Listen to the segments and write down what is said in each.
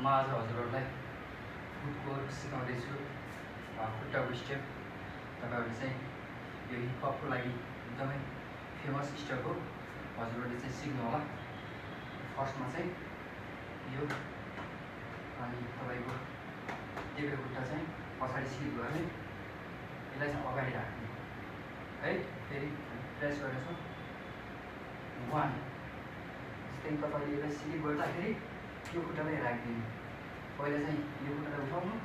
आज हजुरहरूलाई फुटवर्क सिकाउँदैछु खुट्टाको स्टेप। तपाईँहरूले चाहिँ यो हिपहपको लागि एकदमै फेमस स्टेप हो, हजुरहरूले चाहिँ सिक्नु होला। फर्स्टमा चाहिँ यो अनि तपाईँको देब्रे खुट्टा चाहिँ पछाडि स्लिप गर्ने, यसलाई चाहिँ अगाडि राख्ने है। फेरि प्रेस गर्नेछौँ 1। जस्तै तपाईँले यसलाई स्लिप गर्दाखेरि यो खुट्टालाई राखिदिनु। पहिला चाहिँ यो खुट्टालाई उठाउनु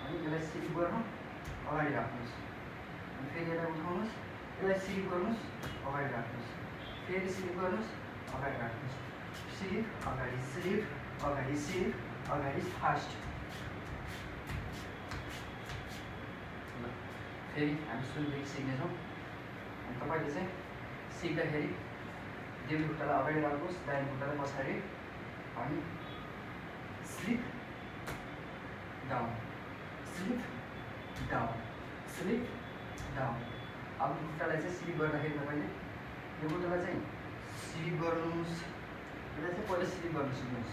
अनि यसलाई स्लिप गर्नु, अगाडि राख्नुहोस्। अनि फेरि यसलाई उठाउनुहोस्, यसलाई स्लिप गर्नुहोस्, अगाडि राख्नुहोस्। फेरि स्लिप गर्नुहोस्, अगाडि राख्नुहोस्। स्लिप अगाडि, स्लिप अगाडि, स्लिप अगाडि, फास्ट। फेरि हामी सुरुदेखि सिक्नेछौँ। अनि तपाईँले चाहिँ सिक्दाखेरि देब्रे खुट्टालाई अगाडि राख्नुहोस्, दाहिने खुट्टालाई पछाडि, अनि sleep down, sleep down, sleep down. अब खुट्टालाई चाहिँ स्लिप गर्दाखेरि तपाईँले यो खुट्टालाई चाहिँ स्लिप गर्नुहोस्, यसलाई चाहिँ पहिला स्लिप गर्नु सिक्नुहोस्।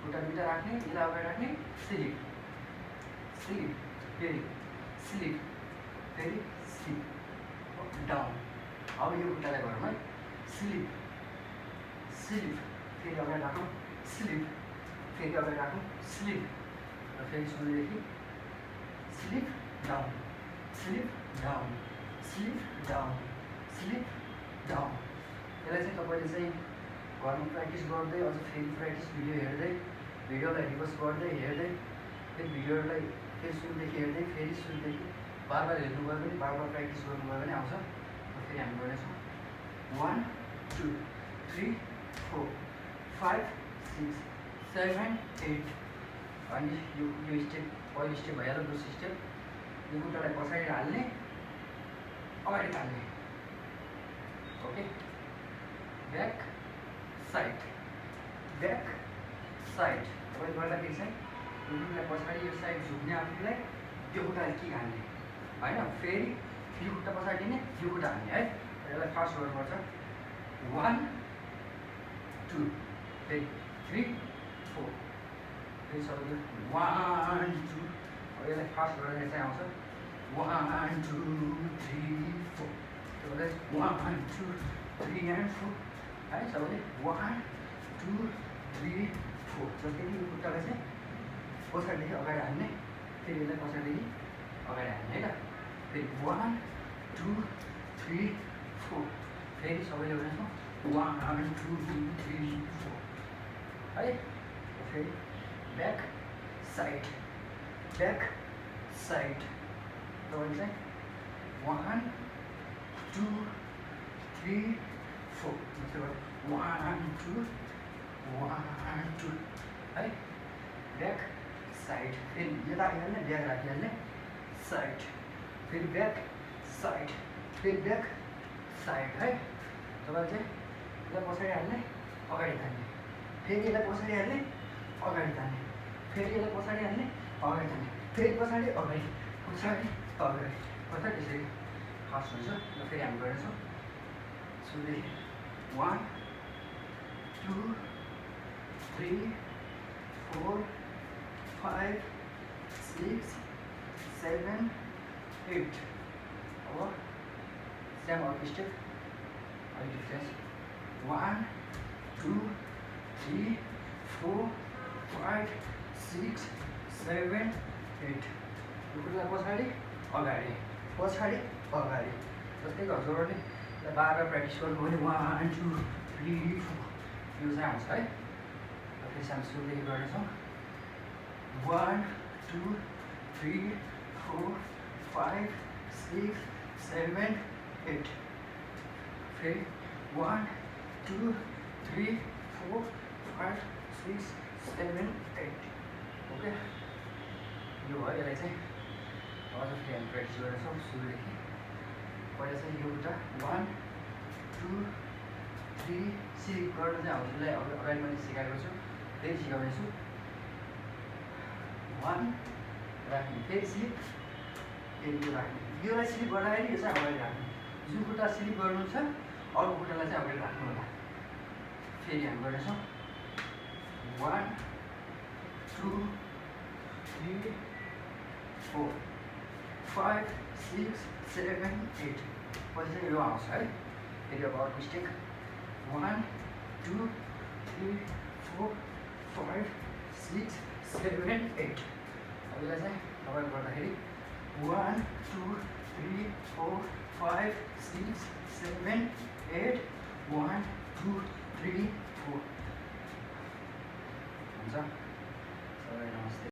खुट्टा दुईवटा राख्ने, यसलाई अगाडि राख्ने, स्लिप स्लिप, फेरि स्लिप, फेरि स्लिप डाउन। अब यो खुट्टालाई गरौँ है, स्लिप स्लिप, फेरि अगाडि राखौँ, स्लिप, फेरि अगाडि राखौँ, स्लिप, र फेरि सुरुदेखि sleep down, sleep down, sleep down, sleep down. यसलाई चाहिँ तपाईँले चाहिँ घरमा प्र्याक्टिस गर्दै, अझ फेरि प्र्याक्टिस भिडियोलाई रिभर्स गर्दै हेर्दै, फेरि भिडियोलाई फेरि सुरुदेखि हेर्दै, फेरि सुरुदेखि बार बार हेर्नुभयो भने, बार बार प्र्याक्टिस गर्नुभयो भने आउँछ। फेरि हामी गर्नेछौँ 1 2 3 4 5 6 7 8। अनि यो स्टेप पहिलो स्टेप भइहाल्यो। दोस्रो स्टेप यो खुट्टालाई पछाडि हाल्ने, अगाडि हाल्ने, okay. Back side, back side. तपाईँले गर्दाखेरि चाहिँ यो खुट्टालाई पछाडि, यो साइड झुक्ने आफूलाई, यो खुट्टाले किक हाल्ने होइन। फेरि यो खुट्टा पछाडि लिने, यो खुट्टा हाल्ने है। यसलाई फास्ट गर्नुपर्छ। 1 2, फेरि 3 4, फेरि सबैले 1 2। अब यसलाई फास्ट गरेर चाहिँ आउँछ 1 2 3 4। सबैले 1 2 3 and 4 है। सबैले 1 2 3 4। जस्तै कि यो खुट्टालाई चाहिँ पछाडिदेखि अगाडि हाल्ने, फेरि यसलाई पछाडिदेखि अगाडि हाल्ने है त। फेरि 1 2 3 4। फेरि सबैले गर्नेछौँ 1 2 3 4 है। फेरि ब्याक साइड, ब्याक साइड। तपाईँले चाहिँ 1 2 3 4। जस्तै 1 2 1 2 है। ब्याक साइड, फेरि यता आइहाल्ने, ब्याक राखिहाल्ने, साइड, फेरि ब्याक साइड, फेरि ब्याक साइड है। तपाईँले चाहिँ यसलाई पछाडि हाल्ने, अगाडि तान्ने, फेरि यसलाई पछाडि हाल्ने, अगाडि तान्ने, फेरि यसलाई पछाडि हाल्ने, अगाडि तान्ने, फेरि पछाडि अगाडि, पछाडि अगाडि, पछाडि। यसरी फास्ट हुन्छ। र फेरि हामी गर्नेछौँ सुरुदेखि 1 2 3 4 5 6 7 8। अब सेम अर्को स्टेप, अलिक डिफ्रेन्स। 1 2 3 4 5 6 7 8। यो खुट्टालाई पछाडि अगाडि, पछाडि अगाडि। जस्तै हजुरहरूले बार बार प्र्याक्टिस गर्नुभयो भने 1 2 3 4 यो चाहिँ आउँछ है। फेरि हामी सुरुदेखि गर्नेछौँ 1 2 3 4 5 6 7 8। फेरि 1 2 3 4 5 6 7 8, ओके। यो भयो। यसलाई चाहिँ अझ फेरि हामी प्र्याक्टिस गर्नेछौँ सुरुदेखि। पहिला चाहिँ यो खुट्टा 1 2 3 स्लिप गर्न चाहिँ हजुरलाई अगाडि पनि सिकाएको छु, फेरि सिकाउनेछु। 1 राख्ने, फेरि स्लिप, फेरि यो राख्ने। योलाई स्लिप गर्दाखेरि यो चाहिँ अगाडि राख्ने। जुन खुट्टा स्लिप गर्नु छ अर्को खुट्टालाई चाहिँ अगाडि राख्नु होला। फेरि हामी गर्नेछौँ 1 2 3 4 5 6 7 8 पछि चाहिँ यो आउँछ है फेरि अब अर्को स्टेक 1 2 3 4 5 6 7 8 अब यसलाई चाहिँ तपाईँले गर्दाखेरि 1 2 3 4 5 6 7 8 1 2 3 4 हुन्छ